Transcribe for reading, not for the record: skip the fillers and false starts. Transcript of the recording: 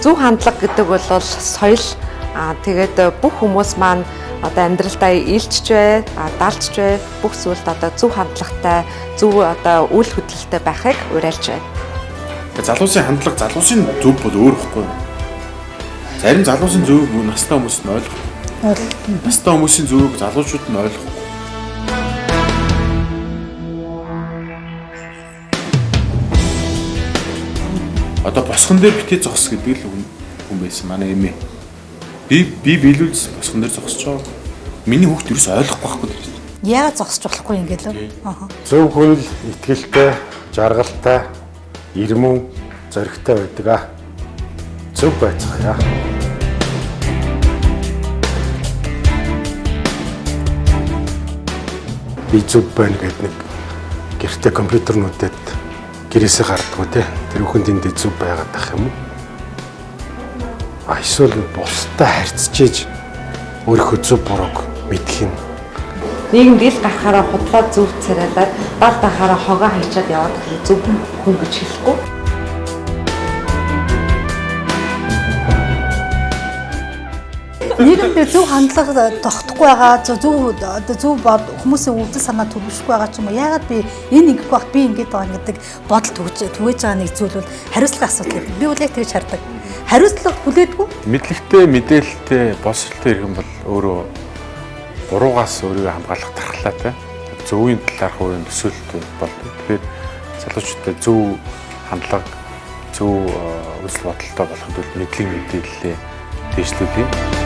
Зөв хандлага гэдэг бол соёл. Тэгээд бүх хүмүүс маань одоо амьдралдаа илчж бай, далж бай, бүх зүйлд одоо зөв хандлагатай, зөв одоо үйл хөдлөлтэй байхыг уриалж байна. Залуусын хандлага, залуусын зөв бол өөр ихгүй. Зарим залуусын зөв настай хүмүүс нь ойлгохгүй. Настай хүмүүсийн зөвийг залуучууд нь ойлгохгүй. Одоо босгон дээр битээ зогс гэдэг л хүн байсан манай эмээ. Би биелүүлсэн босгон дээр зогсож байгаа. Миний хүүхд ерөөс ойлгохгүй байхгүй. Яагаад зогсож болохгүй юм гэлээ? Аа. Зөв хүн л итгэлтэй, жаргалтай, ирмэн, зоригтой байдаг аа. Зөв байцгаая. Би зөв байна гэдэг нэг гэртээ компьютернүүдэд гэрээсээ гардггүй те. Тэр хүн тэнд зөв байгаад ах юм уу? А эсвэл бусдад харьцаж өөрийнхөө зөв бурууг мэдэх юм. Нийгэмд ил гарахаараа худлаа зөв царайлаад, бал дахаараа хогоо хайчаад яваад зөв хүн гэж хэлэхгүй. Нийгэмд зөв хандлага тогтохгүй байгаа, зөв одоо зөв бод хүмүүсийн үзэл санаа төвлөршгүй байгаа ч юм уу. Яагаад би энэ ингэхгүй байх, би ингэж байгаа гэдэг бодол түгээж байгаа нэг зүйл бол хариуцлага асуудал юм. Би бол яг тэгж хардаг. Хариуцлага хүлээдэггүй. Мэдлэгтэй, мэдээлэлтэй, боловсролтой иргэн бол өөрөө буруугаас өөрийгөө хамгаалах тархлаатай. Зөвийн талаарх өөрийн төсөөлөлт болдог. Тэгэхээр залуучуудад зөв хандлага, зөв үзэл бодолтой болохын тулд мэдлэг мэдээлэлээ дэвшлүүлье.